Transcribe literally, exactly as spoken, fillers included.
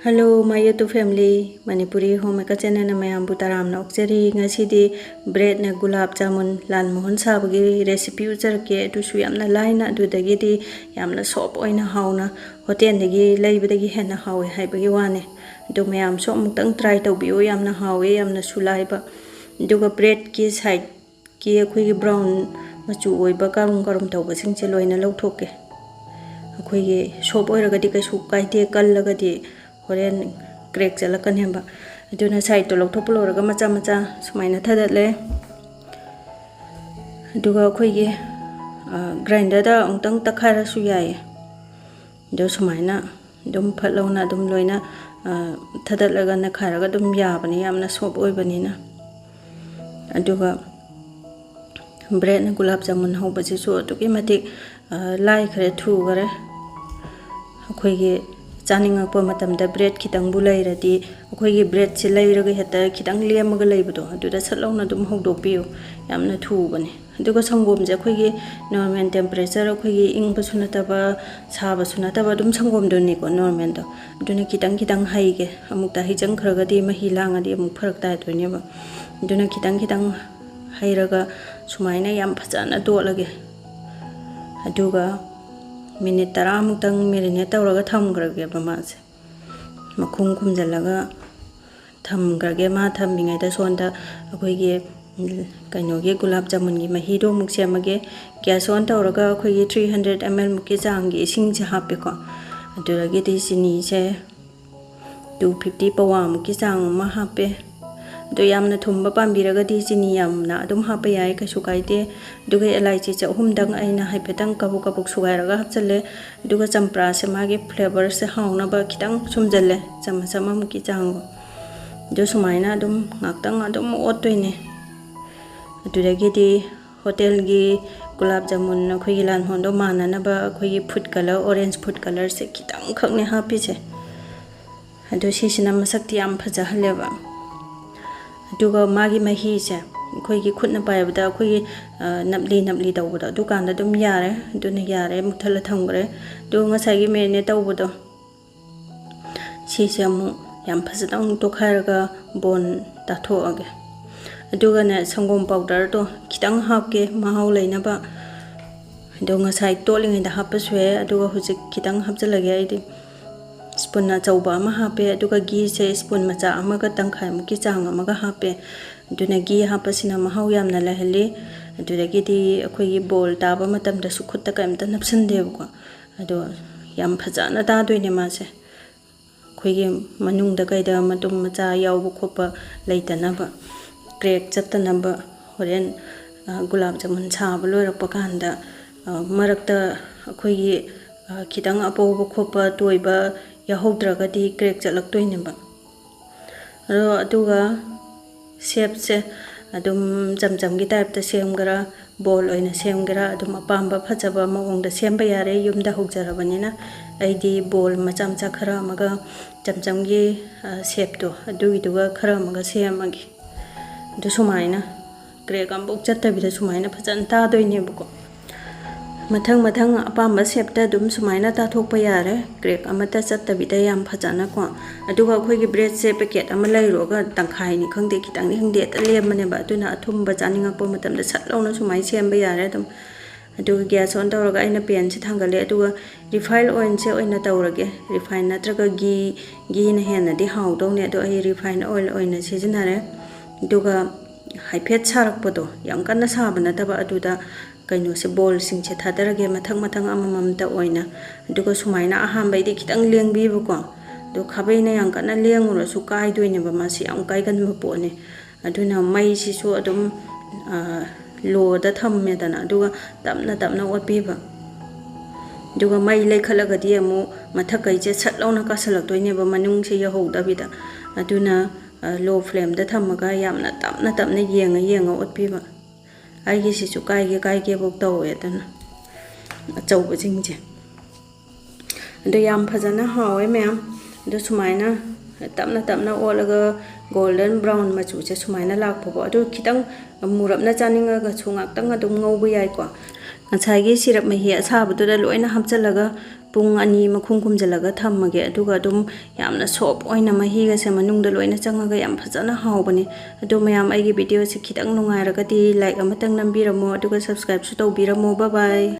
Hello, my YouTube family, Manipuri Homemaker channelꯅ ꯃꯌꯥꯝꯕꯨ ꯇꯔꯥꯝꯅ ꯑꯣꯛꯆꯔꯤ꯫ ꯉꯁꯤꯗꯤ breadꯅ ꯒꯨꯂꯥꯞ ꯖꯥꯃꯨꯟ ꯂꯥꯜ ꯃꯣꯍꯟ ꯁꯥꯕꯒꯤ recipe ꯎꯠꯆꯔꯛꯀꯦ꯫ ꯑꯗꯨꯁꯨ ꯌꯥꯝꯅ ꯂꯥꯏꯅ, ꯑꯗꯨꯗꯒꯤꯗꯤ ꯌꯥꯝꯅ soft ꯑꯣꯏꯅ ꯍꯥꯎꯅ, ꯍꯣꯇꯦꯜꯗꯒꯤ ꯂꯩꯕꯗꯒꯤ ꯍꯦꯟꯅ ꯍꯥꯎꯋꯦ ꯍꯥꯏꯕꯒꯤ ꯋꯥꯅꯦ꯫ ꯑꯗꯨ ꯃꯌꯥꯝꯁꯨ ꯑꯃꯨꯛꯇꯪ try ꯇꯧꯕꯤꯌꯨ, ꯌꯥꯝꯅ ꯍꯥꯎꯋꯦ, ꯌꯥꯝꯅꯁꯨ ꯂꯥꯏꯕ꯫ ꯑꯗꯨꯒ breadꯀꯤ sideꯀꯤ ꯑꯩꯈꯣꯏꯒꯤ brown ꯃꯆꯨ ꯑꯣꯏꯕ ꯀꯥꯔꯨꯝ ꯀꯥꯔꯨꯝ ꯇꯧꯕꯁꯤꯡꯁꯦ ꯂꯣꯏꯅ ꯂꯧꯊꯣꯛꯀꯦ꯫ ꯑꯩꯈꯣꯏꯒꯤ soft ꯑꯣꯏꯔꯒꯗꯤ ꯀꯩꯁꯨ ꯀꯥꯏꯗꯦ, ꯀꯜꯂꯒꯗꯤ ꯍꯣꯔꯦꯟ crack ꯆꯠꯂꯛꯀꯅꯦꯕ꯫ ꯑꯗꯨꯅ sideꯇꯣ ꯂꯧꯊꯣꯛꯄ ꯂꯣꯏꯔꯒ ꯃꯆꯥ ꯃꯆꯥ ꯁꯨꯃꯥꯏꯅ ꯊꯥꯗꯠꯂꯦ꯫ ꯑꯗꯨꯒ ꯑꯩꯈꯣꯏꯒꯤ, ꯑ, grinderꯗ ꯑꯃꯨꯛꯇꯪ ꯇꯛꯈꯥꯏꯔꯁꯨ ꯌꯥꯏꯌꯦ꯫ ꯑꯗꯣ ꯁꯨꯃꯥꯏꯅ ꯑꯗꯨꯝ ꯐꯠ ꯂꯥꯎꯅ ꯑꯗꯨꯝ ꯂꯣꯏꯅ, ꯑ, ꯊꯥꯗꯠꯂꯒ ꯅꯩꯈꯥꯏꯔꯒ ꯑꯗꯨꯝ ꯌꯥꯕꯅꯤ, ꯌꯥꯝꯅ soft ꯑꯣꯏꯕꯅꯤꯅ꯫ ꯑꯗꯨꯒ breadꯅ ꯒꯨꯂꯥꯞ ꯖꯥꯃꯨꯟ ꯍꯧꯕꯁꯤꯁꯨ ꯑꯗꯨꯛꯀꯤ ꯃꯇꯤꯛ, ꯑ, ꯂꯥꯏꯈ꯭ꯔꯦ, ꯊꯨꯈꯔꯦ꯫ ꯑꯩꯈꯣꯏꯒꯤ ꯆꯥꯅꯤꯡꯉꯛꯄ ꯃꯇꯝꯗ bread ꯈꯤꯇꯪꯕꯨ ꯂꯩꯔꯗꯤ, ꯑꯩꯈꯣꯏꯒꯤ breadꯁꯦ ꯂꯩꯔꯒ ꯍꯦꯛꯇ ꯈꯤꯇꯪ ꯂꯦꯝꯃꯒ ꯂꯩꯕꯗꯣ, ꯑꯗꯨꯗ ꯁꯠ ꯂꯥꯎꯅ ꯑꯗꯨꯝ ꯍꯧꯗꯣꯛꯄꯤꯌꯨ, ꯌꯥꯝꯅ ꯊꯨꯕꯅꯦ꯫ ꯑꯗꯨꯒ ꯁꯪꯒꯣꯝꯁꯦ ꯑꯩꯈꯣꯏꯒꯤ normal temperature, ꯑꯩꯈꯣꯏꯒꯤ ꯏꯪꯕꯁꯨ ꯅꯠꯇꯕ, ꯁꯥꯕꯁꯨ ꯅꯠꯇꯕ, ꯑꯗꯨꯝ ꯁꯪꯒꯣꯝꯗꯨꯅꯤꯀꯣ, normalꯗꯣ꯫ ꯑꯗꯨꯅ ꯈꯤꯇꯪ ꯈꯤꯇꯪ ꯍꯩꯒꯦ, ꯑꯃꯨꯛꯇ ꯍꯩꯖꯤꯟꯈ꯭ꯔꯒꯗꯤ ꯃꯍꯤ ꯂꯥꯡꯉꯗꯤ ꯑꯃꯨꯛ ꯐꯔꯛ ꯇꯥꯗꯣꯏꯅꯦꯕ꯫ ꯑꯗꯨꯅ ꯈꯤꯇꯪ ꯈꯤꯇꯪ ꯍꯩꯔꯒ ꯁꯨꯃꯥꯏꯅ ꯌꯥꯝ ꯐꯖꯅ ꯇꯣꯠꯂꯒꯦ꯫ ꯑꯗꯨꯒ minute ꯇꯔꯥꯃꯨꯛꯇꯪ marinate ꯇꯧꯔꯒ ꯊꯝꯈ꯭ꯔꯒꯦꯕ ꯃꯥꯁꯦ꯫ ꯃꯈꯨꯝ ꯈꯨꯝꯖꯤꯜꯂꯒ ꯊꯝꯈ꯭ꯔꯒꯦ꯫ ꯃꯥ ꯊꯝꯃꯤꯉꯩꯗ ꯁꯣꯝꯗ ꯑꯩꯈꯣꯏꯒꯤ, ꯎꯝ, ꯀꯩꯅꯣꯒꯤ ꯒꯨꯂꯥꯞ ꯖꯥꯃꯨꯟꯒꯤ ꯃꯍꯤꯗꯣ ꯑꯃꯨꯛ ꯁꯦꯝꯃꯒꯦ꯫ Gas on ꯇꯧꯔꯒ ꯑꯩꯈꯣꯏꯒꯤ three hundred ml ꯃꯨꯛꯀꯤ ꯆꯥꯡꯒꯤ ꯏꯁꯤꯡꯁꯦ ꯍꯥꯞꯄꯦꯀꯣ꯫ ꯑꯗꯨꯗꯒꯤꯗꯤ ꯆꯤꯅꯤꯁꯦ two fifty ꯄꯋꯥꯃꯨꯛꯀꯤ ꯆꯥꯡ ꯑꯃ ꯍꯥꯞꯄꯦ꯫ ꯑꯗꯣ ꯌꯥꯝꯅ ꯊꯨꯝꯕ ꯄꯥꯝꯕꯤꯔꯒꯗꯤ ꯆꯤꯅꯤ ꯌꯥꯝꯅ ꯑꯗꯨꯝ ꯍꯥꯞꯄ ꯌꯥꯏ, ꯀꯩꯁꯨ ꯀꯥꯏꯗꯦ꯫ ꯑꯗꯨꯒ ꯑꯦꯂꯥꯏꯆꯤꯁꯦ ꯑꯍꯨꯝꯗꯪ ꯑꯩꯅ ꯍꯥꯏꯐꯦꯠꯇꯪ ꯀꯕꯨꯛ ꯀꯕꯨꯛ ꯁꯨꯒꯥꯏꯔꯒ ꯍꯥꯞꯆꯜꯂꯦ꯫ ꯑꯗꯨꯒ ꯆꯝꯄ꯭ꯔꯥꯁꯦ ꯃꯥꯒꯤ flavourꯁꯦ ꯍꯥꯎꯅꯕ ꯈꯤꯇꯪ ꯁꯨꯝꯖꯜꯂꯦ, ꯆꯥꯃꯁ ꯑꯃꯃꯨꯛꯀꯤ ꯆꯥꯡ꯫ ꯑꯗꯨ ꯁꯨꯃꯥꯏꯅ ꯑꯗꯨꯝ ꯉꯥꯛꯇꯪ ꯑꯗꯨꯝ ꯑꯣꯠꯇꯣꯏꯅꯦ꯫ ꯑꯗꯨꯗꯒꯤꯗꯤ ꯍꯣꯇꯦꯜꯒꯤ ꯒꯨꯂꯥꯞ ꯖꯥꯃꯨꯟ ꯑꯩꯈꯣꯏꯒꯤ ꯂꯥꯜ ꯃꯣꯍꯟꯗꯣ ꯃꯥꯟꯅꯅꯕ ꯑꯩꯈꯣꯏꯒꯤ food colour, orange food colourꯁꯦ ꯈꯤꯇꯪꯈꯛꯅꯦ ꯍꯥꯞꯄꯤꯁꯦ꯫ ꯑꯗꯣ ꯁꯤꯁꯤꯅ ꯃꯁꯛꯇꯤ ꯌꯥꯝ ꯐꯖꯍꯜꯂꯦꯕ꯫ ꯑꯗꯨꯒ ꯃꯥꯒꯤ ꯃꯍꯤꯁꯦ ꯑꯩꯈꯣꯏꯒꯤ ꯈꯨꯠꯅ ꯄꯥꯏꯕꯗ ꯑꯩꯈꯣꯏꯒꯤ, ꯑ, ꯅꯞꯂꯤ ꯅꯞꯂꯤ ꯇꯧꯕꯗꯣ, ꯑꯗꯨꯀꯥꯟꯗ ꯑꯗꯨꯝ ꯌꯥꯔꯦ꯫ ꯑꯗꯨꯅ ꯌꯥꯔꯦ, ꯃꯨꯠꯊꯠꯂ ꯊꯝꯈ꯭ꯔꯦ꯫ ꯑꯗꯨꯒ ꯉꯁꯥꯏꯒꯤ marinate ꯇꯧꯕꯗꯣ, ꯁꯤꯁꯦ ꯑꯃꯨꯛ ꯌꯥꯝ ꯐꯖꯅ ꯑꯃꯨꯛ ꯇꯣꯠꯈꯥꯏꯔꯒ ꯕꯣꯟ ꯇꯥꯊꯣꯛꯑꯒꯦ꯫ ꯑꯗꯨꯒꯅꯦ, ꯁꯪꯒꯣꯝ ꯄꯥꯎꯗꯔꯗꯣ ꯈꯤꯇꯪ ꯍꯥꯞꯀꯦ, ꯃꯍꯥꯎ ꯂꯩꯅꯕ꯫ ꯑꯗꯣ ꯉꯁꯥꯏ ꯇꯣꯠꯂꯤꯉꯩꯗ ꯍꯥꯞꯄꯁꯨ ꯌꯥꯏ, ꯑꯗꯨꯒ ꯍꯧꯖꯤꯛ ꯈꯤꯇꯪ ꯍꯥꯞꯆꯤꯜꯂꯒꯦ꯫ ꯑꯩꯗꯤ ꯁ꯭ꯄꯨꯟ ꯑꯆꯧꯕ ꯑꯃ ꯍꯥꯞꯄꯦ, ꯑꯗꯨꯒ ꯘꯤꯁꯦ ꯁ꯭ꯄꯨꯟ ꯃꯆꯥ ꯑꯃꯒ ꯇꯪꯈꯥꯏꯃꯨꯛꯀꯤ ꯆꯥꯡ ꯑꯃꯒ ꯍꯥꯞꯄꯦ꯫ ꯑꯗꯨꯅ ꯘꯤ ꯍꯥꯞꯄꯁꯤꯅ ꯃꯍꯥꯎ ꯌꯥꯝꯅ ꯂꯩꯍꯜꯂꯤ꯫ ꯑꯗꯨꯗꯒꯤꯗꯤ ꯑꯩꯈꯣꯏꯒꯤ ꯕꯣꯜ ꯇꯥꯕ ꯃꯇꯝꯗꯁꯨ ꯈꯨꯠꯇ ꯀꯩꯝꯇ ꯅꯞꯁꯤꯟꯗꯦꯕꯀꯣ꯫ ꯑꯗꯣ ꯌꯥꯝ ꯐꯖꯅ ꯇꯥꯗꯣꯏꯅꯦ ꯃꯥꯁꯦ꯫ ꯑꯩꯈꯣꯏꯒꯤ ꯃꯅꯨꯡꯗ ꯀꯩꯗ ꯃꯇꯨꯝ ꯃꯆꯥ ꯌꯥꯎꯕ ꯈꯣꯠꯄ ꯂꯩꯇꯅꯕ, ꯀ꯭ꯔꯦꯛ ꯆꯠꯇꯅꯕ꯫ ꯍꯣꯔꯦꯟ, ꯑ, ꯒꯨꯂꯥꯞ ꯖꯥꯃꯨꯟ ꯁꯥꯕ ꯂꯣꯏꯔꯛꯄ ꯀꯥꯟꯗ, ꯑ, ꯃꯔꯛꯇ ꯑꯩꯈꯣꯏꯒꯤ, ꯑ, ꯈꯤꯇꯪ ꯑꯄꯧꯕ ꯈꯣꯠꯄ ꯇꯣꯏꯕ ꯌꯥꯎꯍꯧꯗ꯭ꯔꯒꯗꯤ ꯀ꯭ꯔꯦꯛ ꯆꯠꯂꯛꯇꯣꯏꯅꯦꯕ꯫ ꯑꯗꯣ ꯑꯗꯨꯒ ꯁꯦꯞꯁꯦ ꯑꯗꯨꯝ ꯆꯝꯆꯝꯒꯤ ꯇꯥꯏꯞꯇ ꯁꯦꯝꯒꯦꯔꯥ, ꯕꯣꯜ ꯑꯣꯏꯅ ꯁꯦꯝꯒꯦꯔꯥ, ꯑꯗꯨꯝ ꯑꯄꯥꯝꯕ ꯐꯖꯕ ꯃꯑꯣꯡꯗ ꯁꯦꯝꯕ ꯌꯥꯔꯦ꯫ ꯌꯨꯝꯗ ꯍꯧꯖꯔꯕꯅꯤꯅ ꯑꯩꯗꯤ ꯕꯣꯜ ꯃꯆꯥ ꯃꯆꯥ ꯈꯔ ꯑꯃꯒ ꯆꯝꯆꯝꯒꯤ, ꯑ, ꯁꯦꯞꯇꯣ ꯑꯗꯨꯒꯤꯗꯨꯒ ꯈꯔ ꯑꯃꯒ ꯁꯦꯝꯃꯒꯦ꯫ ꯑꯗꯨ ꯁꯨꯃꯥꯏꯅ ꯀ꯭ꯔꯦꯛ ꯑꯃꯐꯥꯎ ꯆꯠꯇꯕꯤꯗ ꯁꯨꯃꯥꯏꯅ ꯐꯖꯅ ꯇꯥꯗꯣꯏꯅꯦꯕꯀꯣ꯫ ꯃꯊꯪ ꯃꯊꯪ ꯑꯄꯥꯝꯕ ꯁꯦꯞꯇ ꯑꯗꯨꯝ ꯁꯨꯃꯥꯏꯅ ꯇꯥꯊꯣꯛꯄ ꯌꯥꯔꯦ, ꯀ꯭ꯔꯦꯛ ꯑꯃꯠꯇ ꯆꯠꯇꯕꯤꯗ ꯌꯥꯝ ꯐꯖꯅꯀꯣ꯫ ꯑꯗꯨꯒ ꯑꯩꯈꯣꯏꯒꯤ ꯕ꯭ꯔꯦꯗꯁꯦ ꯄꯦꯀꯦꯠ ꯑꯃ ꯂꯩꯔꯨꯔꯒ ꯇꯪꯈꯥꯏꯅꯤ ꯈꯪꯗꯦ, ꯈꯤꯇꯪꯅꯤ ꯈꯪꯗꯦ, ꯍꯦꯛꯇ ꯂꯦꯝꯕꯅꯦꯕ꯫ ꯑꯗꯨꯅ ꯑꯊꯨꯝꯕ ꯆꯥꯅꯤꯡꯉꯛꯄ ꯃꯇꯝꯗ ꯁꯠ ꯂꯥꯎꯅ ꯁꯨꯃꯥꯏꯅ ꯁꯦꯝꯕ ꯌꯥꯔꯦ ꯑꯗꯨꯝ꯫ ꯑꯗꯨꯒ ꯒ꯭ꯌꯥꯁ ꯑꯣꯟ ꯇꯧꯔꯒ ꯑꯩꯅ ꯄꯦꯟꯁꯦ ꯊꯥꯡꯒꯠꯂꯦ, ꯑꯗꯨꯒ ꯔꯤꯐꯥꯏꯟ ꯑꯣꯏꯜꯁꯦ ꯑꯣꯏꯅ ꯇꯧꯔꯒꯦ꯫ ꯔꯤꯐꯥꯏꯟ ꯅꯠꯇ꯭ꯔꯒ ꯘꯤ, ꯘꯤꯅ ꯍꯦꯟꯅꯗꯤ ꯍꯥꯎꯗꯧꯅꯦ, ꯑꯗꯣ ꯑꯩ ꯔꯤꯐꯥꯏꯟ ꯑꯣꯏꯜ ꯑꯣꯏꯅ ꯁꯤꯖꯤꯟꯅꯔꯦ꯫ ꯑꯗꯨꯒ ꯍꯥꯏꯐꯦꯠ ꯁꯥꯔꯛꯄꯗꯣ, ꯌꯥꯝ ꯀꯟꯅ ꯁꯥꯕ ꯅꯠꯇꯕ, ꯑꯗꯨꯗ ꯀꯩꯅꯣꯁꯦ, ꯕꯣꯜꯁꯤꯡꯁꯦ ꯊꯥꯗꯔꯒꯦ, ꯃꯊꯪ ꯃꯊꯪ ꯑꯃꯃꯝꯇ ꯑꯣꯏꯅ꯫ ꯑꯗꯨꯒ ꯁꯨꯃꯥꯏꯅ ꯑꯍꯥꯟꯕꯩꯗꯤ ꯈꯤꯇꯪ ꯂꯦꯡꯕꯤꯕꯀꯣ, ꯑꯗꯣ ꯈꯥꯕꯩꯅ ꯌꯥꯝ ꯀꯟꯅ ꯂꯦꯡꯉꯨꯔꯁꯨ ꯀꯥꯏꯗꯣꯏꯅꯦꯕ, ꯃꯥꯁꯤ ꯌꯥꯝ ꯀꯥꯏꯒꯟꯕ ꯄꯣꯠꯅꯦ꯫ ꯑꯗꯨꯅ ꯃꯩꯁꯤꯁꯨ ꯑꯗꯨꯝ, ꯑ, ꯂꯣꯗ ꯊꯝꯃꯦꯗꯅ, ꯑꯗꯨꯒ ꯇꯞꯅ ꯇꯞꯅ ꯑꯣꯠꯄꯤꯕ꯫ ꯑꯗꯨꯒ ꯃꯩ ꯂꯩꯈꯠꯂꯒꯗꯤ ꯑꯃꯨꯛ ꯃꯊꯛꯈꯩꯁꯦ ꯁꯠ ꯂꯥꯎꯅ ꯀꯥꯁꯜꯂꯛꯇꯣꯏꯅꯦꯕ, ꯃꯅꯨꯡꯁꯦ ꯌꯧꯍꯧꯗꯕꯤꯗ꯫ ꯑꯗꯨꯅ, ꯑ, ꯂꯣ ꯐ꯭ꯂꯦꯝꯗ ꯊꯝꯃꯒ ꯌꯥꯝꯅ ꯇꯞꯅ ꯇꯞꯅ ꯌꯦꯡꯉ ꯌꯦꯡꯉ ꯑꯣꯠꯄꯤꯕ꯫ ꯑꯩꯒꯤꯁꯤꯁꯨ ꯀꯥꯏꯒꯦ ꯀꯥꯏꯒꯦꯕꯨꯛ ꯇꯧꯋꯦ, ꯑꯗꯨꯅ ꯑꯆꯧꯕꯁꯤꯡꯁꯦ꯫ ꯑꯗꯣ ꯌꯥꯝ ꯐꯖꯅ ꯍꯥꯎꯋꯦ ꯃꯌꯥꯝ꯫ ꯑꯗꯣ ꯁꯨꯃꯥꯏꯅ ꯇꯞꯅ ꯇꯞꯅ ꯑꯣꯠꯂꯒ ꯒꯣꯜꯗꯟ ꯕ꯭ꯔꯥꯎꯟ ꯃꯆꯨꯁꯦ ꯁꯨꯃꯥꯏꯅ ꯂꯥꯛꯄꯀꯣ꯫ ꯑꯗꯨ ꯈꯤꯇꯪ ꯃꯨꯔꯞꯅ ꯆꯥꯅꯤꯡꯉꯒꯁꯨ ꯉꯥꯛꯇꯪ ꯑꯗꯨꯝ ꯉꯧꯕ ꯌꯥꯏꯀꯣ꯫ ꯉꯁꯥꯏꯒꯤ ꯁꯤꯔꯞ ꯃꯍꯤ ꯑꯁꯥꯕꯗꯨꯗ ꯂꯣꯏꯅ ꯍꯥꯞꯆꯤꯜꯂꯒ ꯄꯨꯡ ꯑꯅꯤ ꯃꯈꯨꯝ ꯈꯨꯝꯖꯤꯜꯂꯒ ꯊꯝꯃꯒꯦ꯫ ꯑꯗꯨꯒ ꯑꯗꯨꯝ ꯌꯥꯝꯅ soft ꯑꯣꯏꯅ ꯃꯍꯤꯒꯁꯦ ꯃꯅꯨꯡꯗ ꯂꯣꯏꯅ ꯆꯪꯉꯒ ꯌꯥꯝ ꯐꯖꯅ ꯍꯥꯎꯕꯅꯦ꯫ ꯑꯗꯣ ꯃꯌꯥꯝ, ꯑꯩꯒꯤ video ꯁꯦ ꯈꯤꯇꯪ ꯅꯨꯡꯉꯥꯏꯔꯒꯗꯤ like ꯑꯃꯇꯪ ꯅꯝꯕꯤꯔꯝꯃꯣ, ꯑꯗꯨꯒ subscribe ꯁꯨ ꯇꯧꯕꯤꯔꯝꯃꯣ꯫ Bye bye꯫